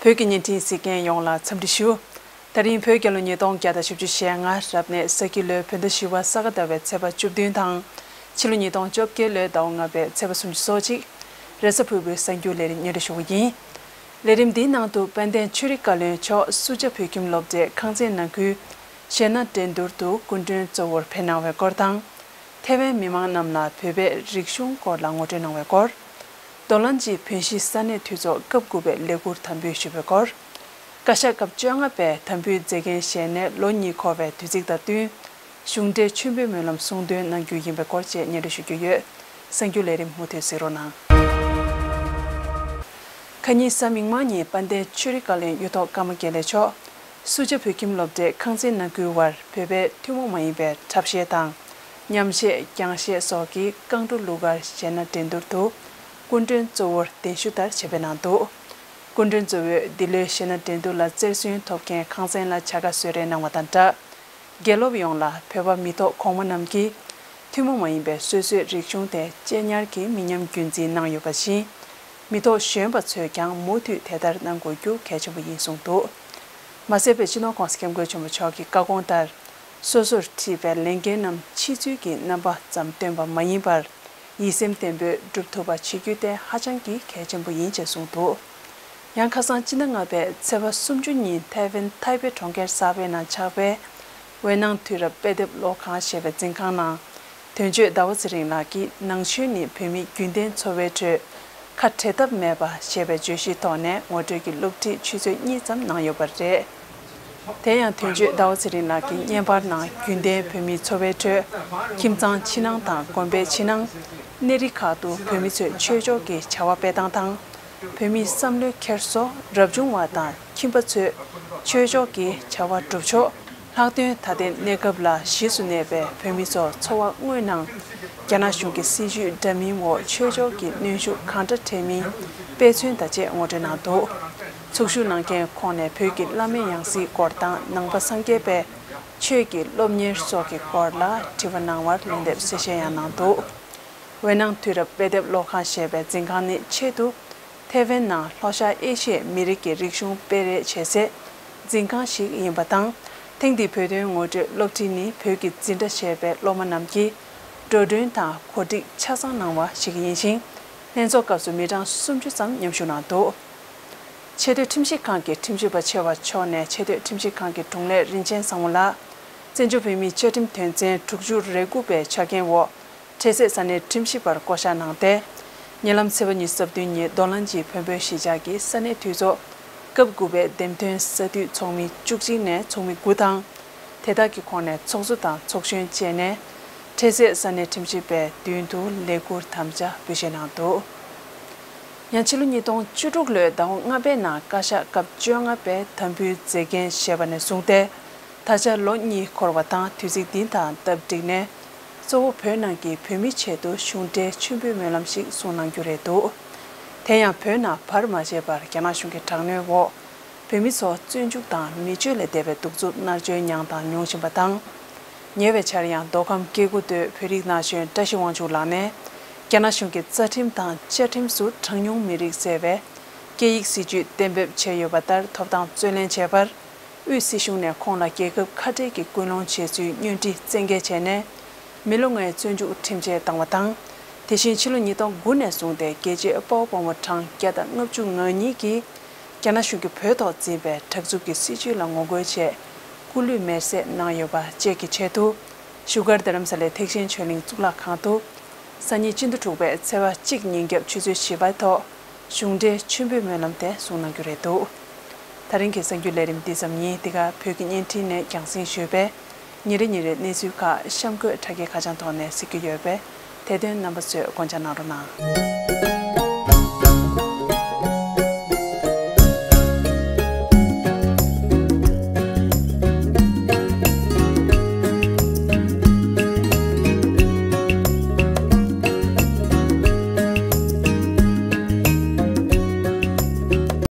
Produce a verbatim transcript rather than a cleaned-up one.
བོད་ཀྱི་བརྙན་འཕྲིན་གཟིགས་མཁན་ཡོངས་ལ་འཚམས་འདྲི་ཞུ། ད་རིང་བོད་རྒྱལ་ལོ་ཉིས་སྟོང་བརྒྱ་དང་བཞི་བཅུ་ཞེ་ལྔ་རབ་གནས་ས་ཁྱི་ལོའི་བོད་ཟླ་བཞི་པ་ས་ག་ཟླ་བའི་ཚེས་པ་བཅུ་བདུན་དང་། ཕྱི་ལོ་ཉིས་སྟོང་བཅོ་བརྒྱད་ལོའི་ཟླ་བ་ལྔ་པའི་ཚེས་པ་སུམ་ཅུ་སོ་གཅིག་རེས་གཟའ་ཕུར་བུའི་གསར་འགྱུར་ལས་རིམ་སྙན་སྒྲོན་ཞུ་བ་ཡིན། ལས་རིམ་འདིའི་ནང་དུ་དཔལ་ལྡན་ཆོས་རིག་བཀའ་བློན་མཆོག་སུ་ཇཱ་བོད་ཁྱིམ་སློབ་གྲྭའི་ཁང་ཚན་ནང་ཁུལ་གཞས་སྣ་འགྲན་བསྡུར་དུ་སྐུ་མགྲོན་གཙོ་བོར་ཕེབས་གནང་བའི་སྐོར་དང་། ཐེ་ཝན་མི་མང་རྣམས་ལ་བོད་པའི་རིག་གཞུང་སྐོར་ལ་ངོ་སྤྲོད་གནང་བའི་སྐོར། རྡོ་ལན་གྱི་བོན་གཞིས་ས་གནས་འཐུས་ཚོགས་སྐབས་དགུ་པའི་ལས་ཁུར་དམ་འབུལ་ཞུས་པའི་སྐོར། བཀའ་ཤག་སྐབས་བཅོ་ལྔ་པའི་དམ་འབུལ་མཛད་འགན་བཞེས་ནས་ལོ་གཉིས་འཁོར་བའི་དུས་ཚིགས་དང་བསྟུན། གཞུང་འབྲེལ་མཆོད་འབུལ་སྨོན་ལམ་གསུང་འདོན་གནང་རྒྱུ་ཡིན་པའི་སྐོར་བཅས་སྙན་སྒྲོན་ཞུ་རྒྱུ་ཡོད། གསར་འགྱུར་ལས་རིམ་མུ་མཐུད་གཟིགས་རོགས་གནང་། ཁ་ཉིན་གཟའ་མིག་དམར་ཉིན་དཔལ་ལྡན་ཆོས་རིག་བཀའ་བློན་གཡུ་ཐོག་ཀརྨ་དགེ་ལེགས་མཆོག་སུ་ཇཱ་བོད་ཁྱིམ་སློབ་གྲྭའི་ཁང་ཚན་ནང་ཁུལ་བར་བོད་པའི་ཐུན་མོང་མ་ཡིན་པའི་འཁྲབ་གཞས་དང་། ཉམས་གཞས། རྒྱང་གཞས་སོགས་ཀྱི་རྐང་བྲོ་གླུ་གར་གཞས་སྣ་འགྲན་བསྡུར་དུ་སྐུ་མགྲོན་གཙོ་བོར་གདན་ཞུ་ལྟར་ཆེད་ཕེབས་གནང་འདུག་སྐུ་མགྲོན་གཙོ་བོས་འདི་ལོའི་གཞས་སྣ་འགྲན་བསྡུར་ལ་རྩེར་སོན་ཐོབ་མཁན་ཁང་ཚན་ལ་བྱ་དགའ་གསོལ་རས་གནང་བ་དང་སྦྲགས། དགེ་སློབ་ཡོངས་ལ་བོད་པ་མི་ཐོག་གོང་མ་རྣམས་ཀྱིས་ཐུན་མོང་མ་ཡིན་པའི་སོ་སོའི་རིག་གཞུང་དེ་གཅེས་ཉར་གྱིས་མི་ཉམས་རྒྱུན་འཛིན་གནང་ཡོད་པ་བཞིན། མི་ཐོག་གཞོན་པ་ཚོས་ཀྱང་མུ་མཐུད་དེ་ལྟར་གནང་དགོས་རྒྱུ་གལ་ཆེན་པོ་ཡིན་གསུངས་འདུག་མ་ཟད་པའི་སྤྱི་ནོར་༸གོང་ས་༸སྐྱབས་མགོན་ཆེན་པོ་མཆོག་གི་བཀའ་དགོངས་ལྟར། སོ་སོར་འཁྲིས་པའི་ལས་འགན་རྣམས་ཕྱི་ཚུལ་གྱི་རྣམ་པ་ཙམ་སྟོན་པ་མ་ཡིན་པར། ཡིད་སེམས་བརྟན་པོས་སྒྲུབ་ཐུབ་པ་བྱེད་རྒྱུ་དེ་ཧ་ཅང་གི་གལ་ཆེན་པོ་ཡིན་ཅེས་གསུངས་འདུག་ཡང་ཁ་སང་སྤྱི་ཟླ་ལྔ་པའི་ཚེས་པ་སུམ་ཅུ་ཉིན་ཐའེ་ཝན་ཐའེ་པེ་གྲོང་ཁྱེར་གསར་པའི་ནང་ཆགས་པའི་ཝེ་ནང་དུས་རབས་དཔེ་དེབ་ཀློག་ཁང་ཞེས་པའི་འཛིན་ཁང་ནང་། དོན་གཅོད་ཟླ་བ་ཚེ་རིང་ལགས་ཀྱིས་ནང་ཆོས་ནི་བོད་མིའི་རྒྱུན་ལྡན་འཚོ་བའི་ཁྲོད་ཁ་བྲལ་ཐབས་མེད་པ་ཞེས་པའི་བརྗོད་གཞིའི་ཐོག་ནས་ངོ་སྤྲོད་ཀྱི་སློབ་ཁྲིད་ཆུ་ཚོད་གཉིས་ཙམ་གནང་ཡོད་པ་རེད། དེ་ཡང་དོན་གཅོད་ཟླ་བ་ཚེ་རིང་ལགས་ཀྱིས་བརྙན་པར་ནང་རྒྱུན་ལྡན་བོད་མིའི་འཚོ་བའི་ཁྲོད་ཁྱིམ་ཚང་ཕྱི་ནང་དང་དགོན་པའི་ཕྱི་ནང་། གནས་རི་ཁག་ཏུ་བོད་མི་ཚོས་ཆོས་ཕྱོགས་ཀྱི་བྱ་བ་སྤེལ་སྟངས་དང་། བོད་མིའི་བསམ་བློའི་འཁྱེར་སོ། རབ་བྱུང་བ་དང་ཁྱིམ་པ་ཚོས་ཆོས་ཕྱོགས་ཀྱི་བྱ་བ་སྒྲུབ་ཕྱོགས། ལྷག་དོན་ད་ལྟའི་གནས་སྐབས་ལ་གཞིས་སུ་གནས་པའི་བོད་མི་ཚོ་འཚོ་བ་དངོས་ནང་རྒྱ་ནག་གཞུང་གི་སྲིད་བྱུས་འདྲ་མིན་འོག་ཆོས་ཕྱོགས་ཀྱི་གནོན་ཤུགས་གང་འདྲ་འཕྲད་མིན་དཔེ་མཚོན་དང་བཅས་ངོ་སྤྲོད་གནང་འདུག་ཚོགས་ཞུགས་གནང་མཁན་ཁོངས་ནས་བོད་ཀྱི་བླ་མའི་ཡང་སྲིད་སྐོར་དང་ནང་པ་སངས་རྒྱས་པའི་ཆོས་ཀྱི་སློབ་གཉེར་སོགས་ཀྱི་སྐོར་ལ་དྲི་བ་གནང་བར་ལན་འདེབས་གསལ་བཤད་ཡང་གནང་འདུག་ཝེ་ནང་དུས་རབས་དཔེ་དེབ་ཀློག་ཁང་ཞེས་པའི་འཛིན་ཁང་ནི་ཆེད་དུ་ཐེ་ཝན་ནང་ལྷོ་ཤར་ཨེ་ཤི་ཡའི་མི་རིགས་ཀྱི་རིག་གཞུང་སྤེལ་རེས་བྱེད་སའི་འཛིན་ཁང་ཞིག་ཡིན་པ་དང་། ཐེངས་འདིའི་བོད་དོན་ངོ་སྤྲོད་སློབ་ཁྲིད་ནི་བོད་ཀྱི་འཛིན་གྲྭ་ཞེས་པའི་སློབ་མ་རྣམས་ཀྱིས་འགྲོ་གྲོན་དང་གོ་སྒྲིག་ཆ་ཚང་གནང་བ་ཞིག་ཡིན་ཞིང་། ལྷན་ཚོགས་སྐབས་སུ་མི་གྲངས་སུམ་ཅུ་ཙམ་མཉམ་ཞུགས་གནང་འདུག་ཆེས་མཐོའི་ཁྲིམས་ཞིབ་ཁང་གི་ཁྲིམས་ཞིབ་པ་ཆེ་བ་མཆོག་ནས་ཆེས་མཐོའི་ཁྲིམས་ཞིབ་ཁང་གི་དྲུང་ལས་རིན་ཆེན་བཟང་མོ་ལགས། བཙན་བྱོལ་བོད་མིའི་བཅའ་ཁྲིམས་དོན་ཚན་དྲུག་ཅུ་རེ་དགུ་པའི་ཆ་རྐྱེན་འོག་འཕྲལ་སེལ་ས་གནས་ཁྲིམས་ཞིབ་པར་བསྐོ་གཞག་གནང་སྟེ། ཉེ་ལམ་ཚེས་པ་ཉི་ཤུ་རྩ་བདུན་ཉིན་རྡོ་ལན་གྱི་བོན་པོའི་གཞིས་ཆགས་ཀྱི་ས་གནས་འཐུས་ཚོགས་སྐབས་དགུ་པའི་འདེམས་ཐོན་ས་འཐུས་ཚོགས་མི་བཅུ་གཅིག་ནས་ཚོགས་མི་དགུ་དང་། དེ་དག་གི་ཁོངས་ནས་ཚོགས་གཙོ་དང་ཚོགས་གཞོན་བཅས་ནས་འཕྲལ་སེལ་ས་གནས་ཁྲིམས་ཞིབ་པའི་མདུན་དུ་ལས་ཁུར་དམ་བཅའ་འབུལ་བཞེས་གནང་འདུག་ཡང་ཕྱི་ལོ་ཉིས་སྟོང་བཅུ་དྲུག་ལོའི་ཟླ་བ་ལྔ་པའི་ནང་བཀའ་ཤག་སྐབས་བཅོ་ལྔ་པའི་དམ་འབུལ་མཛད་འགན་བཞེས་པ་ནས་བཟུང་སྟེ། ད་ཆ་ལོ་གཉིས་འཁོར་བ་དང་དུས་ཚིགས་འདི་དང་སྟབས་བསྒྲིགས་ནས། གཙོ་བོ་བོད་ནང་གི་བོད་མིའི་ཆེད་དུ་གཞུང་འབྲེལ་མཆོད་འབུལ་སྨོན་ལམ་ཞིག་གསུང་གནང་རྒྱུ་རེད་འདུག་དེ་ཡང་བོད་ནང་བར་མ་ཆད་པར་རྒྱ་ནག་གཞུང་གི་དྲག་གནོན་འོག་བོད་མི་ཚོ་བཙོན་འཇུག་དང་མི་སྤྱོད་ལས་འདས་པའི་གདུག་རྩུབ་མནར་གཅོད་མྱངས་དང་མྱོང་བཞིན་པ་དང་། ཉེ་བའི་ཆར་ཡང་མདོ་ཁམས་སྐྱེ་རྒུ་སྟོད་བོད་རིགས་ན་གཞོན་བཀྲ་ཤིས་དབང་ཕྱུག་ལགས་ནས་རྒྱ་ནག་གཞུང་གི་རྩ་ཁྲིམས་དང་བཅའ་ཁྲིམས་སུ་གྲངས་ཉུང་མི་རིགས་ཟེར་བའི་སྐད་ཡིག་སྲིད་ཇུས་གཏན་འབེབས་བྱས་ཡོད་པ་ལྟར་ཐོབ་ཐང་རྩོད་ལེན་བྱས་པར། དབུས་སྲིད་གཞུང་ནས་ཁོང་ལ་རྒྱལ་ཁབ་ཁ་བྲལ་གྱི་ཀུན་སློང་བྱེད་ཚུལ་བསྙོན་འདྲི་བཙན་འགེལ་བྱས་ནས། མི་ལོ་ལྔའི་བཙོན་འཇུག་ཁྲིམས་ཆད་བཏང་བ་དང་། དེ་བཞིན་ཕྱི་ལོ་ཉིས་སྟོང་དགུ་ནས་བཟུང་སྟེ་རྒྱལ་གཅེས་དཔའ་བོ་དཔའ་མོ་གྲངས་བརྒྱ་དང་ལྔ་བཅུ་ང་གཉིས་ཀྱིས་རྒྱ་ནག་གཞུང་གིས་བོད་ཐོག་འཛིན་པའི་དྲག་རྩུབ་ཀྱི་སྲིད་བྱུས་ལ་ངོ་རྒོལ་ཆེད་སྐུ་ལུས་མེར་སྲེག་གནང་ཡོད་པ་བཅས་ཀྱི་ཆེད་དུ། བཞུགས་སྒར་རྡ་རམ་ས་ལའི་ཐེག་ཆེན་ཆོས་གླིང་གཙུག་ལག་ཁང་དུ། སང་ཉིན་སྤྱི་ཟླ་དྲུག་པའི་ཚེས་པ་གཅིག་ཉིན་རྒྱབ་ཆུ་ཚོད་བཞི་པའི་ཐོག་གཞུང་འབྲེལ་མཆོད་འབུལ་སྨོན་ལམ་དེ་གསུང་གནང་རྒྱུ་རེད་འདུག་ད་རིང་གི་གསར་འགྱུར་ལས་རིམ་འདི་ཙམ་ཡིན། འདི་ག་བོད་ཀྱི་བརྙན་འཕྲིན་ནས་རྒྱང་སྲིང་ཞུས་པས། ཉིན་རེ་ཉིན་རེའི་གནས་ཚུལ་ཁག་གཤམ་འཁོད་དྲ་རྒྱའི་ཁ་བྱང་ཐོག་ནས་གཟིགས་རྒྱུ་ཡོད་པས། དེ་དོན་རྣམ་པ་ཚོས་དགོངས་འཇགས་གནང་རོགས་གནང་།